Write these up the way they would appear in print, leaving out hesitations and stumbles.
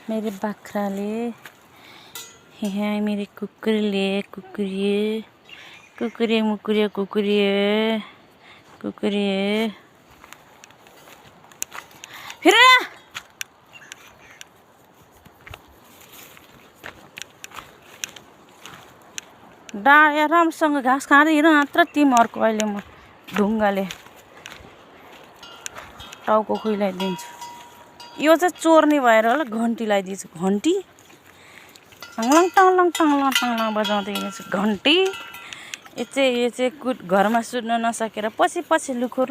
मेरे बाख्राले, यहाँ मेरे कुकुरले, कुकुरे मुकुरे कुकुरे फिर डाँडा राम्रोसँग घाँस खाँदै हिँड मात्र तिमीहरूको अहिले म ढुङ्गाले टाउको खुइलाइदिन्छु। यो चाहिँ चोर्ने भएर होला घन्टी लगाइदिन्छु। घन्टी टङलङ टङलङ टङलङ टङलङ बजाउँदै हिँड्छु घन्टी। यो चाहिँ घरमा सुत्न नसकेर पछि लुखुर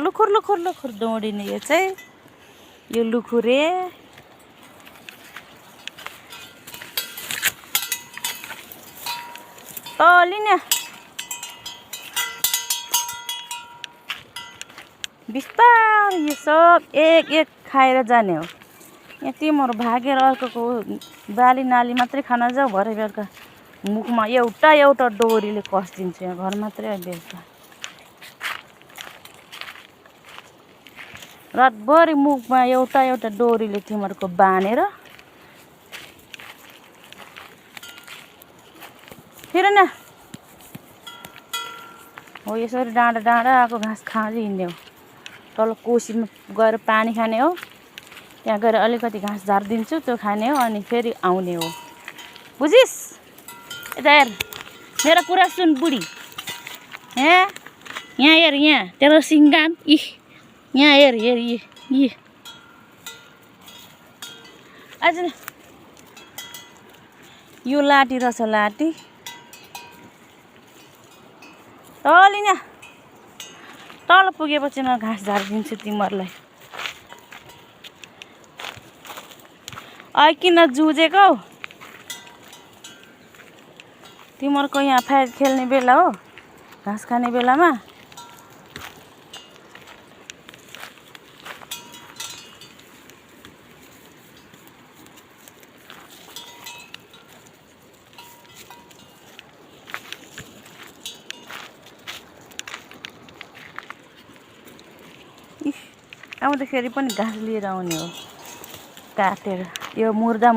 दौडिने यो लुखुरे। लिन बिस्तारै यो सब एक खाएर जाने हो। यहाँ तिमीहरू भागेर अर्कोको बाली नाली मात्रै खान जाऊ, भरे बेलुका मुखमा एउटा डोरीले कसिदिन्छ। यहाँ घर मात्रै बेलुका रातभरि मुखमा एउटा डोरीले तिमीहरूको बाँधेर फेरि न हो। यसरी डाँडा आएको घाँस खाँदै हिँड्ने हो। तल कोसीमा गएर पानी खाने हो, त्यहाँ गएर अलिकति घाँस झारिदिन्छु, त्यो खाने हो, अनि फेरि आउने हो। बुझिस्? यता हेर, मेरो कुरा सुन बुढी। यहाँ हेर, यहाँ तेरो सिङ्गाम यहाँ हेर आज यो लाठी रहेछ लाठी। तल पुगेपछि म घाँस झारिदिन्छु तिमीहरूलाई। किन जुझेको? तिमीहरूको यहाँ फाइट खेल्ने बेला हो, घाँस खाने बेलामा। आउँदाखेरि पनि घाँस लिएर आउने हो काटेर। यो मुर्दा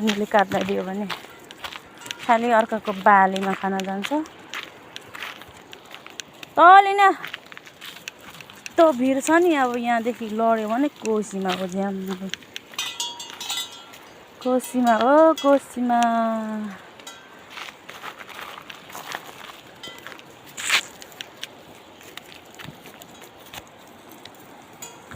निले काट्दियो भने खालि अर्काको बालीमा खान जान्छ। लिन त्यो भिड छ नि, अब यहाँदेखि लड्यो भने कोसीमा हो। कोसीमा